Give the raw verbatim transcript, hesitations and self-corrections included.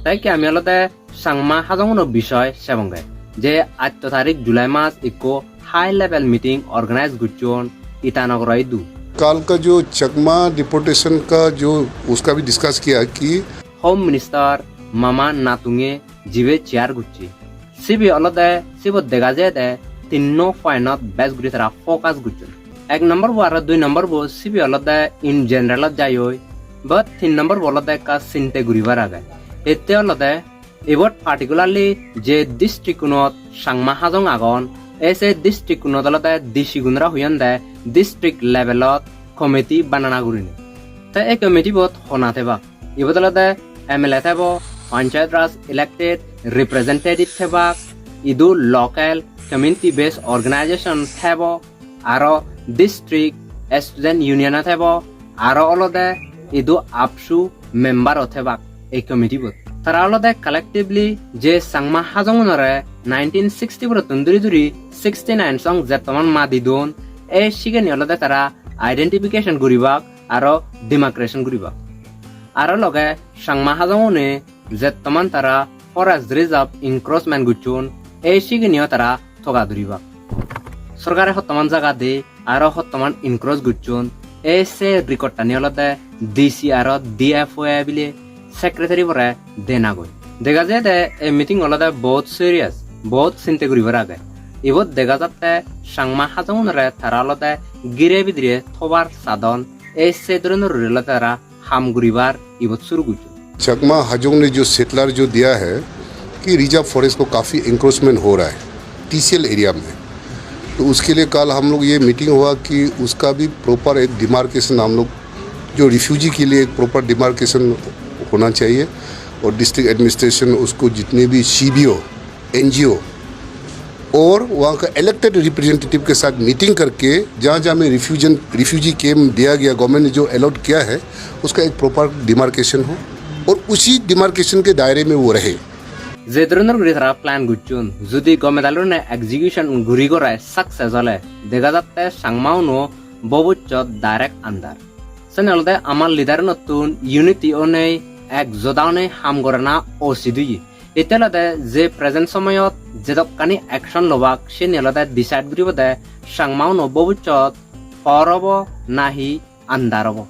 Te ikke ami olode Changma Hajonguno bisoi sebonge, je atto tarik July mas ikko high level meeting organize gocchon Itanagar idu. कल का जो चकमा डिपोर्टेशन का जो उसका भी डिस्कस किया कि Home Minister Mama Natunge jibe chair gocche. Sibe olode sibot dega jede tinno point ot bej guri tara focus gocchon. Ek number bo aro dui number bo sibe olode in general ot jai oi, but tin number bo olode ekka sinte guribar age. Ette olode ibot particularly je district unot Changma Hajong agon, ei se district unot olode D C gunore hoyonde district level ot committee banana gurinei. Te ei committee bot hona thebak? Ibot olode M L A thebo, Panchayat Raj elected representative thebak, idu local community based organization thebo, aro district student union o thebo, aro olode idu AAPSU member o thebak ei committee bot. Tara olode collectively je Changma Hajongunore nineteen sixty-four ottun duri duri sixty-nine song jettoman madi don, ei sigeni olode tara identification guribak aro demarcation guribak. Aro loge Changma Hajongune jettoman tara forest reserve encroachment gocchon, ei sigeniyo tara toga duribak. Sorkare hottoman jaga de aro hottoman encroach gocchon, ei se record tani olode D C aro D F O bile secretary bore dena goi. Dega jai de ei meeting olode bahut serious, bahut sinte guribar age. Ibot dega jatte Changma Hajongunore tara olode gire bidire thobar sadon, ei se dhoronor guri olode tara ham guribar ibot suru gocchon. चकमा हजोंग ने जो सेटलर जो दिया है कि reserve forest को काफ़ी इंक्रोचमेंट हो रहा है टीसीएल एरिया में। तो उसके लिए कल हम लोग ये मीटिंग हुआ कि उसका भी प्रॉपर एक डिमार्केशन हम लोग, जो रिफ्यूजी के लिए एक प्रॉपर डिमार्केशन होना चाहिए और डिस्ट्रिक्ट एडमिनिस्ट्रेशन उसको जितने भी सीबीओ, एनजीओ और वहाँ का इलेक्टेड रिप्रेजेंटेटिव के साथ मीटिंग करके जहाँ जहाँ में रिफ्यूजन रिफ्यूजी कैंप दिया गया, गवर्नमेंट ने जो अलॉट किया है, उसका एक प्रॉपर डिमार्केशन हो और उसी डिमार्केशन के दायरे में वो रहे। Je dhoronor guri tara plan gocchon, judi gome dale gurinei execution guri gorai success ole, dega jatte Changma uno bobissot direct andar. Seni olode amar leader unottun unity onei, ek joda onei ham gorana usit oye. Ete olode je present somoyot jedokkani action lobak, seni olode decide guribode Changma uno bobissot por obo nahi andar obo.